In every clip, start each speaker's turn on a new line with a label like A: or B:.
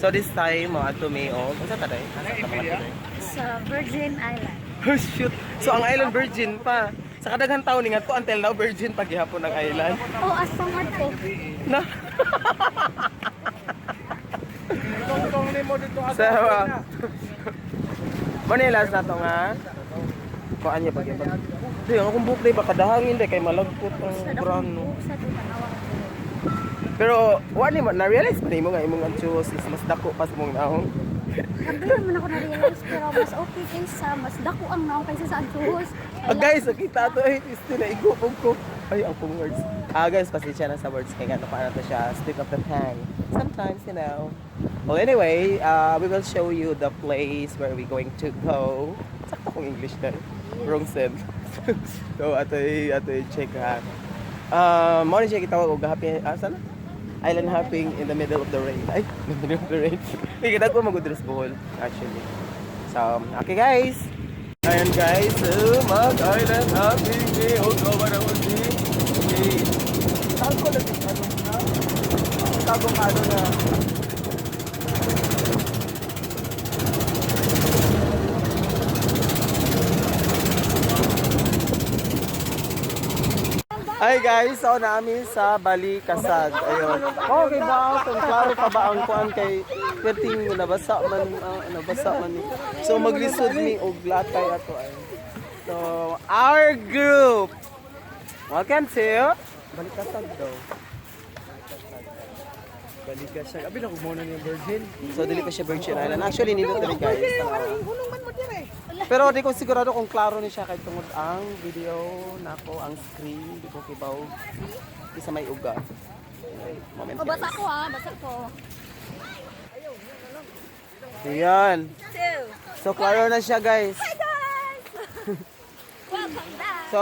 A: So this time, mga ato mi og unsa ta day? Asa ta mga ato day?
B: Sa Virgin Island.
A: Oh, shoot. So ang island virgin pa. Sa kadaghan taon ni ngadto until now virgin pa gihapon ang island.
B: Oh, asa man ko.
A: Na. So, Manila na to nga. Kuan niya pag Di, ang akong buhok day baka dahangin day kay malagkot ang brand no.
B: Sa tanawa ko.
A: Pero wa ni mo na-realize ba nimo nga imong anchos is mas dako pa sa imong naong?
B: Hindi naman ako na-realize pero mas okay kaysa mas dako ang naong kaysa sa Antuhos.
A: Ah, guys, nakita to eh, is naigupog ko. Ay, ang kong words. Ah, guys, pasensya na sa words kay nga paano to siya, slip of the tongue. Sometimes. Well, anyway, we will show you the place where we going to go. Sakto kong English na. Wrong sense. So, atoy, atoy, check ha. Mo ni siya gitawag og happy, ah, sana? Island hopping in the middle of the rain. Ay, in the middle of the rain. Hindi kita ko mag-dress Bohol, actually. So, okay guys. Ayan guys, so mag-island hopping ni Hugo Maramusi. Tago na ano na? Tago ano na? Hi guys, so namin sa Balikasag. Ayun. Okay ba? Kung klaro pa ba ang kuan kay perting nabasa man nabasa man ni. So maglisod ni og latay ato ay. So our group. Welcome to Balikasag daw.
C: Balikasag. Abi na kung na niyang virgin.
A: So dili pa siya Virgin Island. Actually nindot diri guys. Pero di ko sigurado kung klaro ni siya kay tungod ang video nako ang screen di ko kibaw isa may uga. Okay, moment
B: Oh, basa
A: guys.
B: ko ha, basa ko.
A: Ayan.
B: Two.
A: So klaro na siya guys.
B: Hi guys! Welcome back!
A: So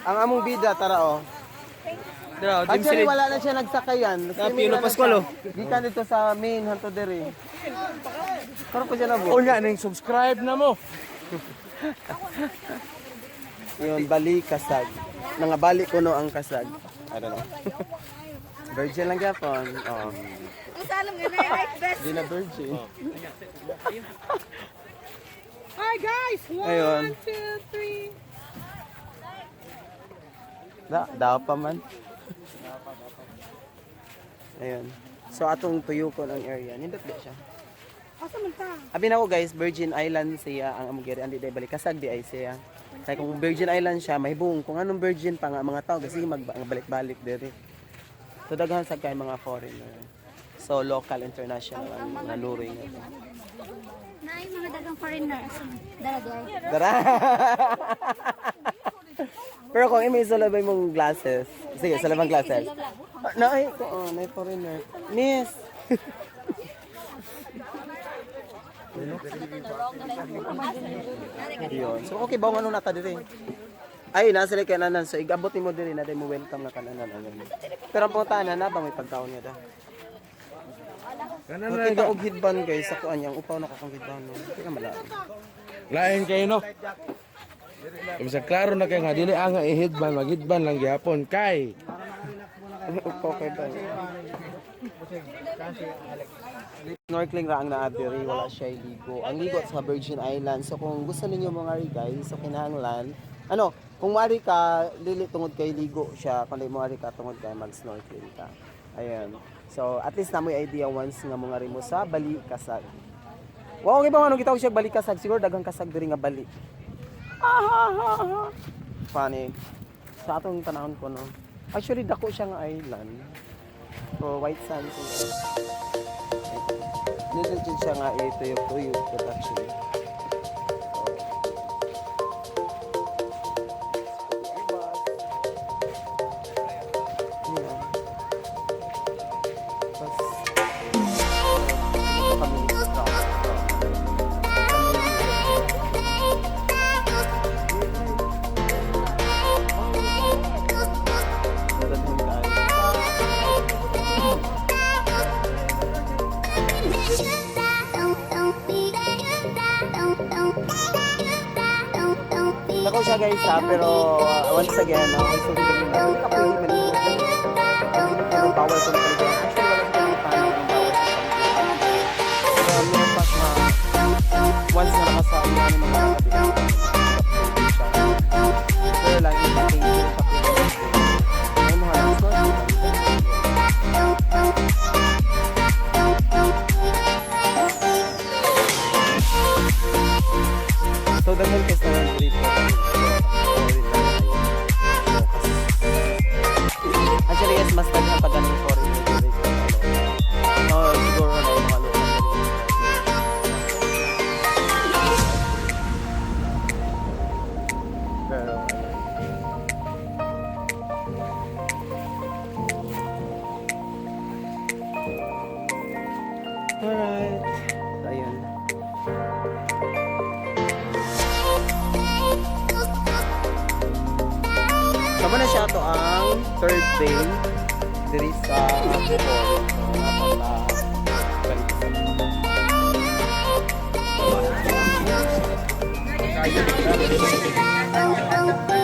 A: ang among bida tara oh.
C: Dira,
A: Actually wala na siya nagsakayan.
C: Na, Pino Pascual, oh.
A: Gikan dito sa main hanto diri. Karon pa siya na
C: O nga ning subscribe na mo.
A: Yun, bali kasag. Nangabali ko no ang kasag. I don't know. Virgin lang gyapon. Oo.
B: Ang salam nga na right best.
A: Di na virgin.
D: Hi guys! One,
A: Ayun.
D: two, three.
A: Da, daw pa man. Ayun. So atong tuyukon ang area. Nindot ba siya?
D: Asa man ta?
A: Abi na ko guys, Virgin Island siya ang among giri andi day balikasag di ay siya. Kay kung Virgin Island siya, mahibong kung anong virgin pa nga mga tao kasi magbalik-balik diri. So daghan sa kay mga foreigner. So local, international ang mga luring.
B: Naay mga dagang foreigner. Asa man? Dara di ay.
A: Dara. Pero kung imo isulabay mong glasses, sige, sulabang glasses. Ah, Naay ko, oh, naay foreigner. Miss. Yun. So okay ba ano nata diri? Ay, nasa like kananan. So igabot nimo diri na mo welcome na kananan. Ayun. Pero ang pangutana na ba may pagkaon niya da?
C: Kanan na
A: Nakita og headband guys sa kuan yang upaw na ko kang headband. No. Di ka malain.
C: Lain kayo no. Bisa klaro na kay nga dili ang i-headband, mag-headband lang gyapon kay.
A: Upaw kay ba? Snorkeling ra ang naa diri, wala siya ligo. Ang ligo sa Virgin Island. So kung gusto ninyo mga ri guys, so kinahanglan ano, kung maari ka dili tungod kay ligo siya, kundi maari ka tungod kay mag-snorkeling ka. Ayan. So at least na mo'y idea once nga mga mo sa Balikasag. Wow, okay ba manong gitawag siya Balikasag? Siguro daghang kasag diri nga bali. Ah, Funny. Sa atong tanahon ko no. Actually dako siya nga island. So white sand siya. Nindot jud siya nga ituyok-tuyok but actually. Yeah. Tapos, kami ni Nako siya guys ha, pero once again, okay, so hindi na hindi ka pwede maligo. Bawal ko na talaga. Actually, wala sa kanya bawal sa paligo. fact na once na nakasali ano mga kapatid, siya. Pero lang, hindi siya. Ay, mga gusto. So, daghan kasi naman dito. Actually, yes, mas daghan pa ganing foreigner dito. No, siguro na yung mga local dito. Pero, ano, alright. So, ayun. So, muna siya to ang third day diri sa Bohol. So, napaka balik.